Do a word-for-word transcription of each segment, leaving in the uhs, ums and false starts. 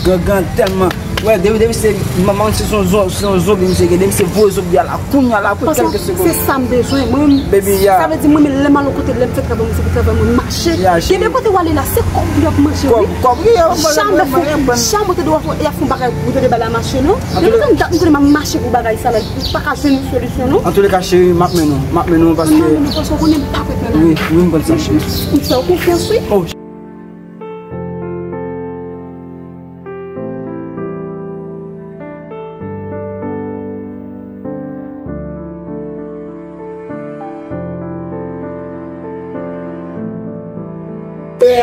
Gangan tèlman. Wè, depi, depi se manman, se yon zo-, se yon zonbi misye gen, depi se vo zonbi a la, kounye a la, pou kèlke segonn. Se sa m bezwen, mwen. Baby, yeah. Sa vle di, mwen, men lè m al yon kote, lè m fè travay, mwen, se pou travay, mwen mache. Yeah, chérie. Gen de kote w ale la, se kòb ou y ap manje, wi. Kòb, kòb, wi, yeah. Cham, ou te dwe fè, y ap fè yon bagay pou w te ba la mache, non? Depi tan dat, m tande m ap mache pou bagay sa la, ou pa ka jwenn yon solisyon, non? Antouka, cheri, m ap mennen w, m ap mennen w paske. M ap mennen w paske w konnen m pa kwè nan la. Wi, wi, m konn sa, cheri. M fè w konfyans, wi. Oh.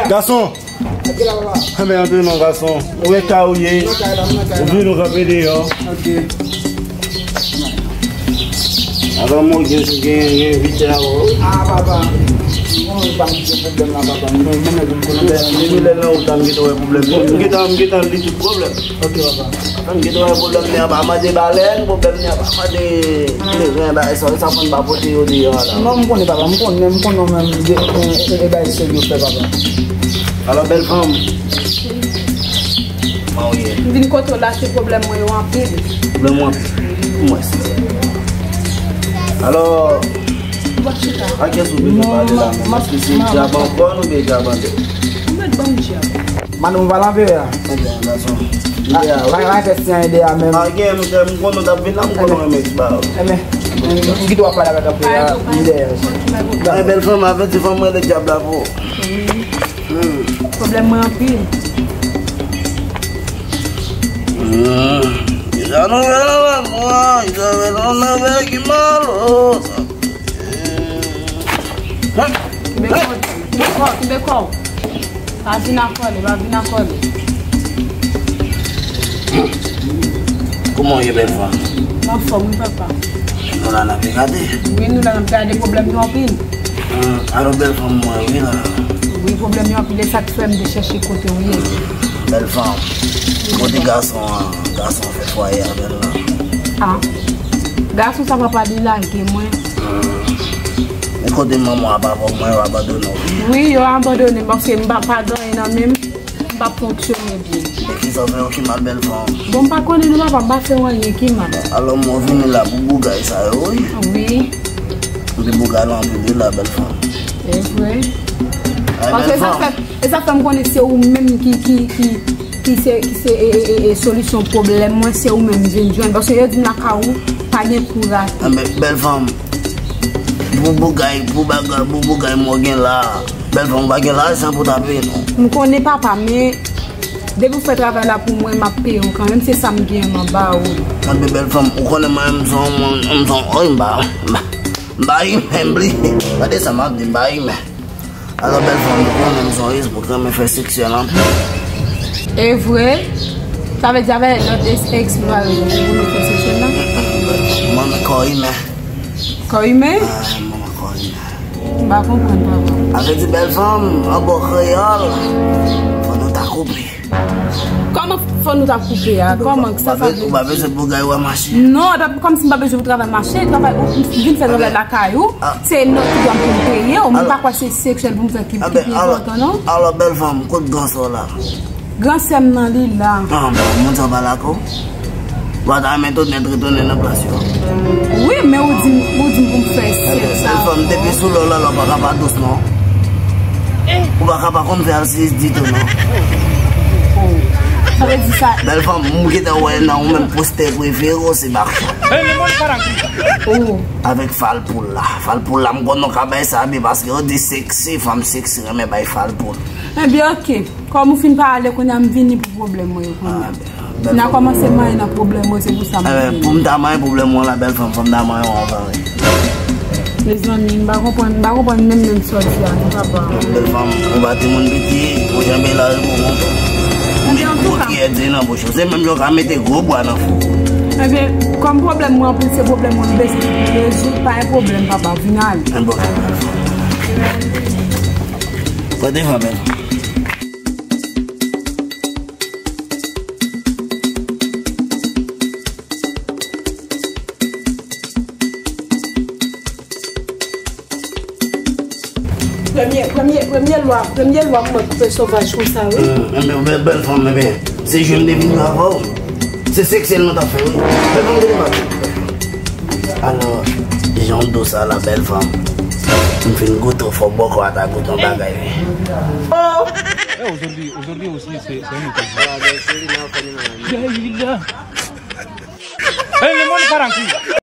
Gason! Enben, antre non, gason. Ou e ka ou ye. Ou vin, ou kanpe deyò. Avan mwen gen, gen, gen envite avè w. Ah, papa. Mwen pa gen pwoblèm la, papa. Mwen, mwen, mwen, mwen, depi lè nan wout la, m gentan wè pwoblèm. M gentan, m gentan li tout pwoblèm. Ok, papa. Papa, m gentan wè pwoblèm li an pa mande balèn, pwoblèm li an pa mande leren, bagay sa, sa fè m pa pote yo deyò la. Non, m konnen, papa, m konnen, m konnen w menm, de, e, e, e bagay serye w fè, papa. Alò, bèl fanm. Kòman w ye? M vin kote w la, se pwoblèm mwen yo anpil. Pwoblèm w anpil? Kòman se? Alò, a kiyès ou bezwen pale la menm? Èske se djab an kòn oubyen djab an tèt? Ou mèt ban m djab. Madanm ou pale anpil la? Ebyen, gason. Li dèyè a, wi. Pa, pa fè siy an dèyè a menm. A, gen, m, m konnen w t ap vin la, m konnen w renmen ti bagay. Ebyen, m kite w ap pale avèk anpil la, li dèyè a. Ebyen, bèl fanm, avèti fanm mwen rele djab la pou ou. Pwoblèm mwen anpil. Hmm. Kisa nou fè la, mwen? Kisa fè nou nan fè ki malo? Sa. Kenbe kò w, kenbe kò w, kenbe kò w. Pa vin afòle, pa vin afòle. Kòman w ye, bèl fanm? M anfòm, wi, papa. Nou la n ap gade. Wi, nou la n ap gade, pwoblèm nou anpil. Hmm, alò, bèl fanm, mwen, wi, la. Wi, pwoblèm yo anpil, e sa k fè m te chèche kote w ye. Bèl fanm, kote gason an? Gason fè fwaye avè l la. Ah. Gason sa papa li lage mwen. Hmm. Men kote manman w, papa w, mwen yo abandone w? Wi, yo abandone m paske m pa, pa gen anyen nan men m. M pa fonksyone byen. E kisa w fè yo ki mal, bèl fanm? Bon, m pa konnen non, papa, m pa fè w anyen ki mal. Alò, mwen vini la pou bougay sa yo, wi. Wi. Epi bougay la anpil wi la, bèl fanm. E vre. Ay, paske bèl fanm. E sa fè, e sa fè m konnen se ou menm ki, ki, ki, ki se, ki se, e, e, e, e, solisyon pwoblèm mwen, se ou menm m vin jwenn. Paske yo di m lakay ou, pa gen kou rate. Enben, bèl fanm, pou bougay, pou bagay, pou bougay mwen gen la. Bèl fanm, ou pa gen lajan pou ta peye non. M konnen papa, men depi w fè travay la pou mwen, m ap peye w kanmenm, se sa m gen m ap ba ou. Tande bèl fanm, ou konnen mwen menm m se yon moun, m se yon, oy, m pa, m pa, m pa imen, bliye. Tande sa m ap di, m pa imen. Alò bèl fanm, ou konnen m se yon espò k renmen fè seksyèl anpil. E vre? Sa vle di avè lòt es-, eks nou al pou nou fè seksyèl la? Mwen menm kò imen. Kò imen? Ah, mwen menm kò imen. M pa konprann, papa. Sa vle di bèl fanm, an bò kreyòl, fò nou ta koupe. Kòman fò nou ta koupe a? Kòman sa, sa vle di? Ou pa bezwen pou gay ou a mache. Non, e pa kòmsi m pa bezwen pou travay mache, travay ou vin fè travay lakay ou, se nòt ou dwe pou m peye w, mwen pa kwè se seksyèl pou m fè ki, ki pi enpòtan non. Alò bèl fanm, kot gran sè w la? Gran sè m nan li la. Ah, bon, moun sa pale ak ou? Ou pa ta renmen tounen, retounen nan plas yo? Wi, men ou di m, ou di m pou m fè sèks sa. Bèl fanm, depi sou lò la, ou pa ka pa dous non. Ou pa ka pa konn fè alsis ditou non. Sa vle di sa. Bèl fanm, m gentan wè nan ou menm postè prefere w se Baksha. Oh. Avèk Falpoul la. Falpoul la, m konn ou ka bay sa byen paske yo di seksi, fanm seksi renmen bay Falpoul. Ebyen, oke. Kòm ou fin pale, kounye a m vini pou pwoblèm mwen yo kounye a. Ah, bèl fanm. N a kòmanse manyen nan pwoblèm mwen, se pou sa m vini. Pou m ta manyen pwoblèm mwen la, bèl fanm, fò m ta manyen w anvan wi. Mezanmi, m pa konprann, m pa konprann menm, menm sa w di a non, papa. Bèl fanm, ou pa timoun piti, ou janbe lari pou mwen. Ebyen, antouka. Ou ki èdi nan bouch ou, se menm jan w ka mete gwo bwa nan fou. Ebyen, kòm pwoblèm mwen anpil, se pwoblèm mwen m bezwen rezoud, pa gen pwoblèm, papa, vin ale. Enben, oke, bèl fanm. Kote fanm, bèl fanm? Premye, premye, premye lwa, premye lwa pou mwen koupe sovaj konsa, wi. Hmm, enben, bèl, bèl fanm, enben. Se jwe m te vin jwe avè w. Se seksyèl nou t ap fè, wi. Men ban m gade m ap di. Alò, jan w dous a la, bèl fanm. M fin goute w, fò bòkò a ta goute yon bagay, wi. Oh! Eh, aujourd'hui, aujourd'hui aussi, c'est c'est un occasion. Jahila. Eh, le monde part en couille.